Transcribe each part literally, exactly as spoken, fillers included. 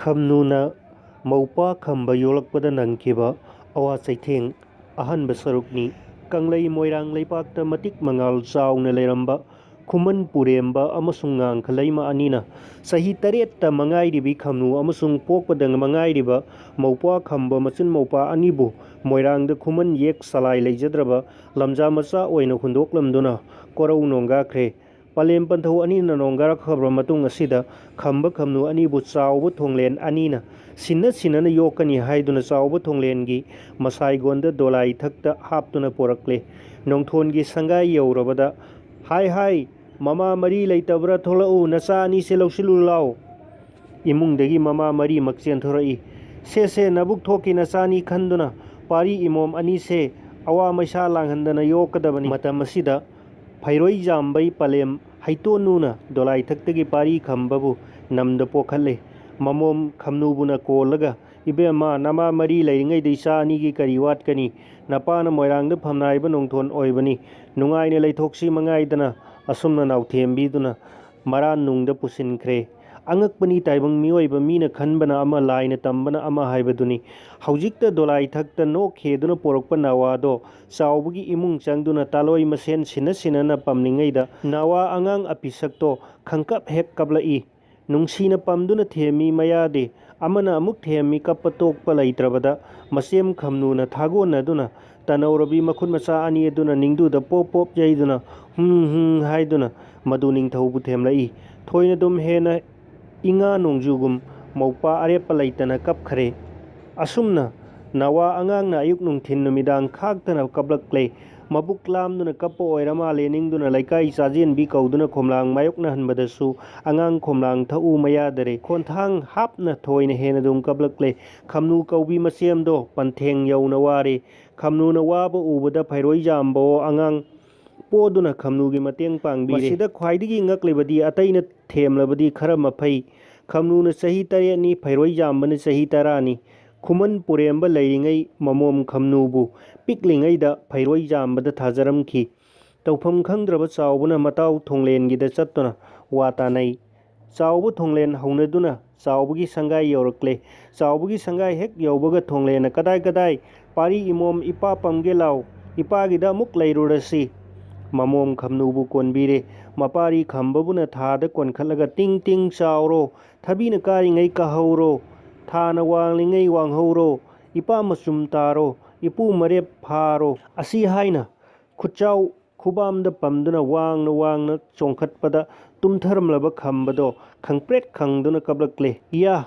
ꯈꯝꯅꯨꯅ ꯃꯧꯄ꯭ꯋꯥ ꯈꯝꯕ ꯌꯣꯛꯂꯛꯄꯗ ꯅꯪꯈꯤꯕ ꯑꯋꯥ ꯆꯩꯊꯦꯡ ꯑꯍꯥꯟꯕ ꯁꯔꯨꯛꯅꯤ꯫ ꯀꯪꯂꯩ ꯃꯣꯏꯔꯥꯡ ꯂꯩꯄꯥꯛꯇ ꯃꯇꯤꯛ ꯃꯉꯥꯜ ꯆꯥꯎꯅ ꯂꯩꯔꯝꯕ ꯈꯨꯃꯟ ꯄꯨꯔꯦꯝꯕ ꯑꯃꯁꯨꯡ ꯉꯥꯡꯈ ꯂꯩꯃ ꯑꯅꯤꯅ ꯆꯍꯤ ꯇꯔꯦꯠꯇ ꯃꯉꯥꯏꯔꯤꯕꯤ ꯈꯝꯅꯨ ꯑꯃꯁꯨꯡ ꯄꯣꯛꯄꯗ ꯃꯉꯥꯏꯔꯤꯕ ꯃꯧꯄ꯭ꯋꯥ ꯈꯝꯕ ꯃꯆꯤꯟ ꯃꯧꯄ꯭ꯋꯥ ꯑꯅꯤꯕꯨ ꯃꯣꯏꯔꯥꯡꯗ ꯈꯨꯃꯟ ꯌꯦꯛ ꯁꯂꯥꯏ ꯂꯩꯖꯗ꯭ꯔꯕ ꯂꯝꯖꯥ ꯃꯆꯥ ꯑꯣꯏꯅ ꯍꯨꯟꯗꯣꯛꯂꯝꯗꯨꯅ ꯀꯣꯔꯧ ꯅꯣꯡꯒꯥꯈ꯭ꯔꯦ꯫ ꯄꯂꯦꯝ ꯄꯟꯊꯧ ꯑꯅꯤꯅ ꯅꯣꯡꯒꯥꯔꯛꯈ꯭ꯔꯕ ꯃꯇꯨꯡ ꯑꯁꯤꯗ ꯈꯝꯕ ꯈꯝꯅꯨ ꯑꯅꯤꯕꯨ ꯆꯥꯎꯕ ꯊꯣꯡꯂꯦꯟ ꯑꯅꯤꯅ ꯁꯤꯟꯅ ꯁꯤꯟꯅꯅ ꯌꯣꯛꯀꯅꯤ ꯍꯥꯏꯗꯨꯅ ꯆꯥꯎꯕ ꯊꯣꯡꯂꯦꯟꯒꯤ ꯃꯁꯥꯏꯒꯣꯟꯗ ꯗꯣꯂꯥꯏ ꯊꯛꯇ ꯍꯥꯞꯇꯨꯅ ꯄꯣꯔꯛꯂꯦ꯫ ꯅꯣꯡꯊꯣꯟꯒꯤ ꯁꯪꯒꯥꯏ ꯌꯧꯔꯕꯗ, "ꯍꯥꯏ ꯍꯥꯏ, ꯃꯃꯥ ꯃꯔꯤ ꯂꯩꯇꯕ꯭ꯔꯥ? ꯊꯣꯛꯂꯛꯎ, ꯅꯆꯥ ꯑꯅꯤꯁꯦ ꯂꯧꯁꯤꯜꯂꯨ ꯂꯥꯎ"꯫ ꯏꯃꯨꯡꯗꯒꯤ ꯃꯃꯥ ꯃꯔꯤꯃꯛ ꯆꯦꯟꯊꯣꯔꯛꯏ꯫ "ꯁꯦ ꯁꯦ, ꯅꯕꯨꯛ ꯊꯣꯛꯀꯤ ꯅꯆꯥꯅꯤ ꯈꯟꯗꯨꯅ ꯄꯥꯔꯤ ꯏꯃꯣꯝ ꯑꯅꯤꯁꯦ ꯑꯋꯥ ꯃꯩꯁꯥ ꯂꯥꯡꯍꯟꯗꯅ ꯌꯣꯛꯀꯗꯕꯅꯤ"꯫ ꯃꯇꯝ ꯑꯁꯤꯗ ꯐꯩꯔꯣꯏ ꯌꯥꯝꯕꯩ ꯄꯂꯦꯝ ꯍꯩꯇꯣꯟꯅꯨꯅ ꯗꯣꯂꯥꯏꯊꯛꯇꯒꯤ ꯄꯥꯔꯤ ꯈꯝꯕꯕꯨ ꯅꯝꯗ ꯄꯣꯛꯈꯠꯂꯦ꯫ ꯃꯃꯣꯝ ꯈꯝꯅꯨꯕꯨꯅ ꯀꯣꯜꯂꯒ, "ꯏꯕꯦꯝꯃ, ꯅꯃꯥ ꯃꯔꯤ ꯂꯩꯔꯤꯉꯩꯗ ꯏꯆꯥ ꯑꯅꯤꯒꯤ ꯀꯔꯤ ꯋꯥꯠꯀꯅꯤ? ꯅꯄꯥꯅ ꯃꯣꯏꯔꯥꯡꯗ ꯐꯝꯅꯥꯏꯕ ꯅꯣꯡꯊꯣꯟ ꯑꯣꯏꯕꯅꯤ꯫ ꯅꯨꯡꯉꯥꯏꯅ ꯂꯩꯊꯣꯛꯁꯤ ꯃꯉꯥꯏꯗꯅ", ꯑꯁꯨꯝꯅ ꯅꯥꯎꯊꯦꯝꯕꯤꯗꯨꯅ ꯃꯔꯥꯟ ꯅꯨꯡꯗ ꯄꯨꯁꯤꯟꯈ꯭ꯔꯦ꯫ ꯑꯉꯛꯄꯅꯤ ꯇꯥꯏꯕꯪ ꯃꯤꯑꯣꯏꯕ, ꯃꯤꯅ ꯈꯟꯕꯅ ꯑꯃ, ꯂꯥꯏꯅ ꯇꯝꯕꯅ ꯑꯃ ꯍꯥꯏꯕꯗꯨꯅꯤ꯫ ꯍꯧꯖꯤꯛꯇ ꯗꯣꯂꯥꯏꯊꯛꯇ ꯅꯣꯛ ꯈꯦꯗꯨꯅ ꯄꯣꯔꯛꯄ ꯅꯥꯋꯥꯗꯣ ꯆꯥꯎꯕꯒꯤ ꯏꯃꯨꯡ ꯆꯪꯗꯨꯅ ꯇꯥꯂꯣꯏ ꯃꯁꯦꯟ ꯁꯤꯟꯅ ꯁꯤꯟꯅꯅ ꯄꯝꯂꯤꯉꯩꯗ ꯅꯥꯋꯥ ꯑꯉꯥꯡ ꯑꯄꯤꯁꯛꯇꯣ ꯈꯪꯀꯞ ꯍꯦꯛ ꯀꯞꯂꯛꯏ꯫ ꯅꯨꯡꯁꯤꯅ ꯄꯝꯗꯨꯅ ꯊꯦꯝꯃꯤ ꯃꯌꯥꯗꯤ꯫ ꯑꯃꯅ ꯑꯃꯨꯛ ꯊꯦꯝꯃꯤ, ꯀꯞꯄ ꯇꯣꯛꯄ ꯂꯩꯇ꯭ꯔꯕꯗ ꯃꯆꯦꯝ ꯈꯝꯅꯨꯅ ꯊꯥꯒꯣꯟꯅꯗꯨꯅ ꯇꯅꯧꯔꯕꯤ ꯃꯈꯨꯠ ꯃꯆꯥ ꯑꯅꯤ ꯑꯗꯨꯅ ꯅꯤꯡꯗꯨꯗ ꯄꯣꯞ ꯄꯣꯞ ꯌꯩꯗꯨꯅ "ꯍꯨꯝ ꯍꯨꯝ" ꯍꯥꯏꯗꯨꯅ ꯃꯗꯨ ꯅꯤꯡꯊꯧꯕꯨ ꯊꯦꯝꯂꯛꯏ꯫ ꯊꯣꯏꯅꯗꯨꯝ ꯍꯦꯟꯅ ꯏꯉꯥ ꯅꯣꯡꯖꯨꯒꯨꯝ ꯃꯧꯄꯥ ꯑꯔꯦꯞꯄ ꯂꯩꯇꯅ ꯀꯞꯈ꯭ꯔꯦ꯫ ꯑꯁꯨꯝꯅ ꯅꯥꯋꯥ ꯑꯉꯥꯡꯅ ꯑꯌꯨꯛ ꯅꯨꯡꯊꯤꯟ ꯅꯨꯃꯤꯗꯥꯡ ꯈꯥꯛꯇꯅ ꯀꯞꯂꯛꯂꯦ꯫ ꯃꯕꯨꯛ ꯂꯥꯝꯗꯨꯅ ꯀꯞꯄ ꯑꯣꯏꯔ ꯃꯥꯜꯂꯦ ꯅꯤꯡꯗꯨꯅ ꯂꯩꯀꯥꯏ ꯆꯥꯖꯦꯟꯕꯤ ꯀꯧꯗꯨꯅ ꯈꯣꯝꯂꯥꯡ ꯃꯥꯌꯣꯛꯅꯍꯟꯕꯗꯁꯨ ꯑꯉꯥꯡ ꯈꯣꯝꯂꯥꯡ ꯊꯛꯎ ꯃꯌꯥꯗꯔꯦ꯫ ꯈꯣꯟꯊꯥꯡ ꯍꯥꯞꯅ ꯊꯣꯏꯅ ꯍꯦꯟꯅ ꯑꯗꯨꯝ ꯀꯞꯂꯛꯂꯦ꯫ ꯈꯝꯅꯨ ꯀꯧꯕꯤ ꯃꯆꯦꯝꯗꯣ ꯄꯟꯊꯦꯡ ꯌꯧꯅ ꯋꯥꯔꯦ꯫ ꯈꯝꯅꯨꯅ ꯋꯥꯕ ꯎꯕꯗ ꯐꯩꯔꯣꯏ ꯌꯥꯝꯕꯑꯣ ꯑꯉꯥꯡ ꯄꯣꯗꯨꯅ ꯈꯝꯅꯨꯒꯤ ꯃꯇꯦꯡ ꯄꯥꯡꯕꯤꯔꯦ꯫ ꯃꯁꯤꯗ ꯈ꯭ꯋꯥꯏꯗꯒꯤ ꯉꯛꯂꯤꯕꯗꯤ ꯑꯇꯩꯅ ꯊꯦꯝꯂꯕꯗꯤ ꯈꯔ ꯃꯐꯩ꯫ ꯈꯝꯅꯨꯅ ꯆꯍꯤ ꯇꯔꯦꯠꯅꯤ, ꯐꯩꯔꯣꯏ ꯌꯥꯝꯕꯅ ꯆꯍꯤ ꯇꯔꯥꯅꯤ꯫ ꯈꯨꯃꯟ ꯄꯨꯔꯦꯝꯕ ꯂꯩꯔꯤꯉꯩ ꯃꯃꯣꯝ ꯈꯝꯅꯨꯕꯨ ꯄꯤꯛꯂꯤꯉꯩꯗ ꯐꯩꯔꯣꯏ ꯌꯥꯝꯕꯗ ꯊꯥꯖꯔꯝꯈꯤ꯫ ꯇꯧꯐꯝ ꯈꯪꯗ꯭ꯔꯕ ꯆꯥꯎꯕꯅ ꯃꯇꯥꯎ ꯊꯣꯡꯂꯦꯟꯒꯤꯗ ꯆꯠꯇꯨꯅ ꯋꯥ ꯇꯥꯅꯩ꯫ ꯆꯥꯎꯕ ꯊꯣꯡꯂꯦꯟ ꯍꯧꯅꯗꯨꯅ ꯆꯥꯎꯕꯒꯤ ꯁꯪꯒꯥꯏ ꯌꯧꯔꯛꯂꯦ꯫ ꯆꯥꯎꯕꯒꯤ ꯁꯪꯒꯥꯏ ꯍꯦꯛ ꯌꯧꯕꯒ ꯊꯣꯡꯂꯦꯟꯅ, "ꯀꯗꯥꯏ, ꯀꯗꯥꯏ? ꯄꯥꯔꯤ ꯏꯃꯣꯝ, ꯏꯄꯥ ꯄꯝꯒꯦ ꯂꯥꯎ꯫ ꯏꯄꯥꯒꯤꯗ ꯑꯃꯨꯛ ꯂꯩꯔꯨꯔꯁꯤ"꯫ ꯃꯃꯣꯝ ꯈꯝꯅꯨꯕꯨ ꯀꯣꯟꯕꯤꯔꯦ꯫ ꯃꯄꯥꯔꯤ ꯈꯝꯕꯕꯨꯅ ꯊꯥꯗ ꯀꯣꯟꯈꯠꯂꯒ, "ꯇꯤꯡ ꯇꯤꯡ ꯆꯥꯎꯔꯣ, ꯊꯕꯤꯅ ꯀꯥꯔꯤꯉꯩ ꯀꯥꯍꯧꯔꯣ, ꯊꯥꯅ ꯋꯥꯡꯂꯤꯉꯩ ꯋꯥꯡꯍꯧꯔꯣ, ꯏꯄꯥ ꯃꯆꯨꯝ ꯇꯥꯔꯣ, ꯏꯄꯨ ꯃꯔꯦꯞ ꯐꯥꯔꯣ" ꯑꯁꯤ ꯍꯥꯏꯅ ꯈꯨꯠꯆꯥꯎ ꯈꯨꯕꯥꯝꯗ ꯄꯝꯗꯨꯅ ꯋꯥꯡꯅ ꯋꯥꯡꯅ ꯆꯣꯡꯈꯠꯄꯗ, ꯇꯨꯝꯊꯔꯝꯂꯕ ꯈꯝꯕꯗꯣ ꯈꯪꯄ꯭ꯔꯦꯛ ꯈꯪꯗꯨꯅ ꯀꯞꯂꯛꯂꯦ꯫ "ꯏꯌꯥ!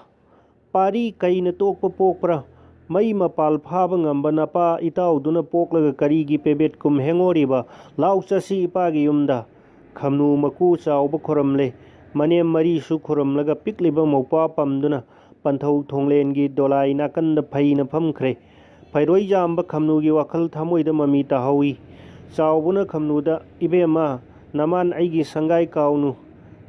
ꯄꯥꯔꯤ ꯀꯩꯅ ꯇꯣꯛꯄ ꯄꯣꯛꯄ꯭ꯔꯥ? ꯃꯩ ꯃꯄꯥꯜ ꯐꯥꯕ ꯉꯝꯕ ꯅꯄꯥ ꯏꯇꯥꯎꯗꯨꯅ ꯄꯣꯛꯂꯒ ꯀꯔꯤꯒꯤ ꯄꯦꯕꯦꯠ ꯀꯨꯝ ꯍꯦꯡꯉꯣꯔꯤꯕ? ꯂꯥꯎ ꯆꯠꯁꯤ ꯏꯄꯥꯒꯤ ꯌꯨꯝꯗ!" ꯈꯝꯅꯨ ꯃꯀꯨ ꯆꯥꯎꯕ ꯈꯨꯔꯝꯂꯦ꯫ ꯃꯅꯦꯝ ꯃꯔꯤꯁꯨ ꯈꯨꯔꯝꯂꯒ ꯄꯤꯛꯂꯤꯕ ꯃꯧꯄ꯭ꯋꯥ ꯄꯝꯗꯨꯅ ꯄꯟꯊꯧ ꯊꯣꯡꯂꯦꯟꯒꯤ ꯗꯣꯂꯥꯏ ꯅꯥꯀꯟꯗ ꯐꯩꯅ ꯐꯝꯈ꯭ꯔꯦ꯫ ꯐꯩꯔꯣꯏ ꯌꯥꯝꯕ ꯈꯝꯅꯨꯒꯤ ꯋꯥꯈꯜ ꯊꯃꯣꯏꯗ ꯃꯃꯤ ꯇꯥꯍꯧꯏ꯫ ꯆꯥꯎꯕꯅ ꯈꯝꯅꯨꯗ, "ꯏꯕꯦꯝꯃ, ꯅꯃꯥꯟ ꯑꯩꯒꯤ ꯁꯪꯒꯥꯏ ꯀꯥꯎꯅꯨ꯫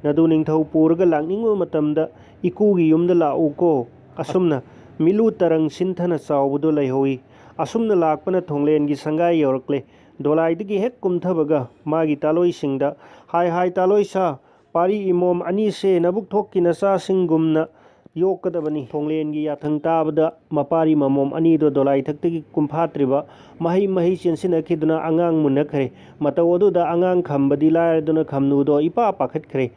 ꯅꯗꯨ ꯅꯤꯡꯊꯧ ꯄꯨꯔꯒ ꯂꯥꯛꯅꯤꯡꯕ ꯃꯇꯝꯗ ꯏꯀꯨꯒꯤ ꯌꯨꯝꯗ ꯂꯥꯛꯎꯀꯣ"꯫ ꯑꯁꯨꯝꯅ ꯃꯤꯂꯨ ꯇꯔꯪ ꯁꯤꯟꯊꯅ ꯆꯥꯎꯕꯗꯨ ꯂꯩꯍꯧꯏ꯫ ꯑꯁꯨꯝꯅ ꯂꯥꯛꯄꯅ ꯊꯣꯡꯂꯦꯟꯒꯤ ꯁꯪꯒꯥꯏ ꯌꯧꯔꯛꯂꯦ꯫ ꯗꯣꯂꯥꯏꯗꯒꯤ ꯍꯦꯛ ꯀꯨꯝꯊꯕꯒ ꯃꯥꯒꯤ ꯇꯥꯂꯣꯏꯁꯤꯡꯗ, "ꯍꯥꯏ ꯍꯥꯏ ꯇꯥꯂꯣꯏꯁꯥ, ꯄꯥꯔꯤ ꯏꯃꯣꯝ ꯑꯅꯤꯁꯦ ꯅꯕꯨꯛ ꯊꯣꯛꯀꯤ ꯅꯆꯥꯁꯤꯡꯒꯨꯝꯅ ꯌꯣꯛꯀꯗꯕꯅꯤ"꯫ ꯊꯣꯡꯂꯦꯟꯒꯤ ꯌꯥꯊꯪ ꯇꯥꯕꯗ ꯃꯄꯥꯔꯤ ꯃꯃꯣꯝ ꯑꯅꯤꯗꯣ ꯗꯣꯂꯥꯏ ꯊꯛꯇꯒꯤ ꯀꯨꯝꯐꯥꯠꯇ꯭ꯔꯤꯕ ꯃꯍꯩ ꯃꯍꯩ ꯆꯦꯟꯁꯤꯟꯅꯈꯤꯗꯨꯅ ꯑꯉꯥꯡ ꯃꯨꯟꯅꯈ꯭ꯔꯦ꯫ ꯃꯇꯧ ꯑꯗꯨꯗ ꯑꯉꯥꯡ ꯈꯝꯕꯗꯤ ꯂꯥꯏꯔꯗꯨꯅ ꯈꯝꯅꯨꯗꯣ ꯏꯄꯥ ꯄꯥꯈꯠꯈ꯭ꯔꯦ꯫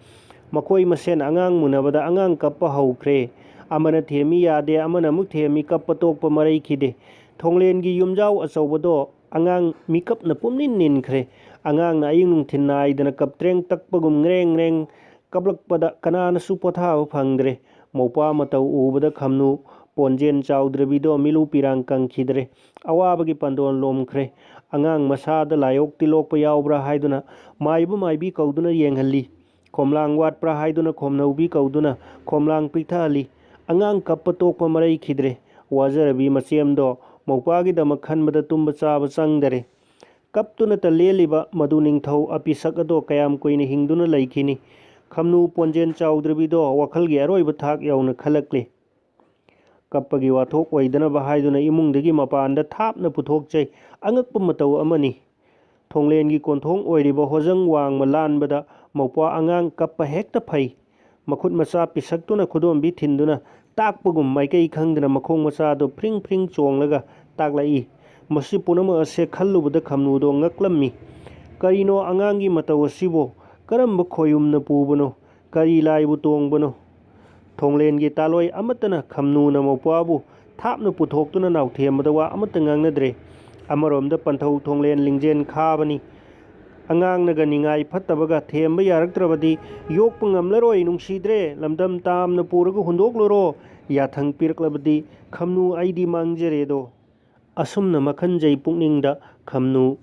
ꯃꯈꯣꯏ ꯃꯁꯦꯟ ꯑꯉꯥꯡ ꯃꯨꯟꯅꯕꯗ ꯑꯉꯥꯡ ꯀꯞꯄ ꯍꯧꯈ꯭ꯔꯦ꯫ ꯑꯃꯅ ꯊꯦꯝꯃꯤ ꯌꯥꯗꯦ, ꯑꯃꯅ ꯑꯃꯨꯛ ꯊꯦꯝꯃꯤ, ꯀꯞꯄ ꯇꯣꯛꯄ ꯃꯔꯩꯈꯤꯗꯦ꯫ ꯊꯣꯡꯂꯦꯟꯒꯤ ꯌꯨꯝꯖꯥꯎ ꯑꯆꯧꯕꯗꯣ ꯑꯉꯥꯡ ꯃꯤꯀꯞꯅ ꯄꯨꯝꯅꯤꯟ ꯅꯤꯟꯈ꯭ꯔꯦ꯫ ꯑꯉꯥꯡꯅ ꯑꯌꯨꯛ ꯅꯨꯡꯊꯤꯜ ꯅꯥꯏꯗꯅ ꯀꯞꯇ꯭ꯔꯦꯡ ꯇꯛꯄꯒꯨꯝ ꯉ꯭ꯔꯦꯡ ꯉ꯭ꯔꯦꯡ ꯀꯞꯂꯛꯄꯗ ꯀꯅꯥꯅꯁꯨ ꯄꯣꯊꯥꯕ ꯐꯪꯗ꯭ꯔꯦ꯫ ꯃꯧꯄ꯭ꯋꯥ ꯃꯇꯧ ꯎꯕꯗ ꯈꯝꯅꯨ ꯄꯣꯟꯖꯦꯟ ꯆꯥꯎꯗ꯭ꯔꯕꯤꯗꯣ ꯃꯤꯂꯨ ꯄꯤꯔꯥꯡ ꯀꯪꯈꯤꯗ꯭ꯔꯦ꯫ ꯑꯋꯥꯕꯒꯤ ꯄꯥꯟꯗꯣꯟ ꯂꯣꯝꯈ꯭ꯔꯦ꯫ ꯑꯉꯥꯡ ꯃꯁꯥꯗ ꯂꯥꯏꯑꯣꯛꯇꯤ ꯂꯣꯛꯄ ꯌꯥꯎꯕ꯭ꯔꯥ ꯍꯥꯏꯗꯨꯅ ꯃꯥꯏꯕ ꯃꯥꯏꯕꯤ ꯀꯧꯗꯨꯅ ꯌꯦꯡꯍꯜꯂꯤ꯫ ꯈꯣꯝꯂꯥꯡ ꯋꯥꯠꯄ꯭ꯔꯥ ꯍꯥꯏꯗꯨꯅ ꯈꯣꯝꯅꯧꯕꯤ ꯀꯧꯗꯨꯅ ꯈꯣꯝꯂꯥꯡ ꯄꯤꯛꯊꯍꯜꯂꯤ꯫ ꯑꯉꯥꯡ ꯀꯞꯄ ꯇꯣꯛꯄ ꯃꯔꯩꯈꯤꯗ꯭ꯔꯦ꯫ ꯋꯥꯖꯔꯕꯤ ꯃꯆꯦꯝꯗꯣ ꯃꯧꯄ꯭ꯋꯥꯒꯤꯗꯃꯛ ꯈꯟꯕꯗ ꯇꯨꯝꯕ ꯆꯥꯕ ꯆꯪꯗꯔꯦ꯫ ꯀꯞꯇꯨꯅꯇ ꯂꯦꯜꯂꯤꯕ ꯃꯗꯨ ꯅꯤꯡꯊꯧ ꯑꯄꯤꯁꯛ ꯑꯗꯣ ꯀꯌꯥꯝ ꯀꯨꯏꯅ ꯍꯤꯡꯗꯨꯅ ꯂꯩꯈꯤꯅꯤ? ꯈꯝꯅꯨ ꯄꯣꯟꯖꯦꯟ ꯆꯥꯎꯗ꯭ꯔꯕꯤꯗꯣ ꯋꯥꯈꯜꯒꯤ ꯑꯔꯣꯏꯕ ꯊꯥꯛ ꯌꯧꯅ ꯈꯜꯂꯛꯂꯤ꯫ ꯀꯞꯄꯒꯤ ꯋꯥꯊꯣꯛ ꯑꯣꯏꯗꯅꯕ ꯍꯥꯏꯗꯨꯅ ꯏꯃꯨꯡꯗꯒꯤ ꯃꯄꯥꯟꯗ ꯊꯥꯞꯅ ꯄꯨꯊꯣꯛꯆꯩ꯫ ꯑꯉꯛꯄ ꯃꯇꯧ ꯑꯃꯅꯤ꯫ ꯊꯣꯡꯂꯦꯟꯒꯤ ꯀꯣꯟꯊꯣꯡ ꯑꯣꯏꯔꯤꯕ ꯍꯣꯖꯪ ꯋꯥꯡꯃ ꯂꯥꯟꯕꯗ ꯃꯧꯄ꯭ꯋꯥ ꯑꯉꯥꯡ ꯀꯞꯄ ꯍꯦꯛꯇ ꯐꯩ꯫ ꯃꯈꯨꯠ ꯃꯆꯥ ꯄꯤꯁꯛꯇꯨꯅ ꯈꯨꯗꯣꯝꯕꯤ ꯊꯤꯟꯗꯨꯅ ꯇꯥꯛꯄꯒꯨꯝ ꯃꯥꯏꯀꯩ ꯈꯪꯗꯅ ꯃꯈꯣꯡ ꯃꯆꯥꯗꯨ ꯐ꯭ꯔꯤꯡ ꯐ꯭ꯔꯤꯡ ꯆꯣꯡꯂꯒ ꯇꯥꯛꯂꯛꯏ꯫ ꯃꯁꯤ ꯄꯨꯝꯅꯃꯛ ꯑꯁꯦ ꯈꯜꯂꯨꯕꯗ ꯈꯝꯅꯨꯗꯣ ꯉꯛꯂꯝꯃꯤ꯫ ꯀꯔꯤꯅꯣ ꯑꯉꯥꯡꯒꯤ ꯃꯇꯧ ꯑꯁꯤꯕꯨ? ꯀꯔꯝꯕ ꯈꯣꯌꯨꯝꯅ ꯄꯨꯕꯅꯣ? ꯀꯔꯤ ꯂꯥꯏꯕꯨ ꯇꯣꯡꯕꯅꯣ? ꯊꯣꯡꯂꯦꯟꯒꯤ ꯇꯥꯂꯣꯏ ꯑꯃꯠꯇꯅ ꯈꯝꯅꯨꯅ ꯃꯧꯄ꯭ꯋꯥꯕꯨ ꯊꯥꯞꯅ ꯄꯨꯊꯣꯛꯇꯨꯅ ꯅꯥꯎꯊꯦꯝꯕꯗ ꯋꯥ ꯑꯃꯠꯇ ꯉꯥꯡꯅꯗ꯭ꯔꯦ꯫ ꯑꯃꯔꯣꯝꯗ ꯄꯟꯊꯧ ꯊꯣꯡꯂꯦꯟ ꯂꯤꯡꯖꯦꯜ ꯈꯥꯕꯅꯤ꯫ ꯑꯉꯥꯡꯅꯒ ꯅꯤꯡꯉꯥꯏ ꯐꯠꯇꯕꯒ ꯊꯦꯝꯕ ꯌꯥꯔꯛꯇ꯭ꯔꯕꯗꯤ ꯌꯣꯛꯄ ꯉꯝꯂꯔꯣꯏ, ꯅꯨꯡꯁꯤꯗ꯭ꯔꯦ, ꯂꯝꯗꯝ ꯇꯥꯝꯅ ꯄꯨꯔꯒ ꯍꯨꯟꯗꯣꯛꯂꯨꯔꯣ, ꯌꯥꯊꯪ ꯄꯤꯔꯛꯂꯕꯗꯤ ꯈꯝꯅꯨ ꯑꯩꯗꯤ ꯃꯥꯡꯖꯔꯦꯗꯣ꯫ ꯑꯁꯨꯝꯅ ꯃꯈꯟꯖꯩ ꯄꯨꯛꯅꯤꯡꯗ ꯈꯝꯅꯨ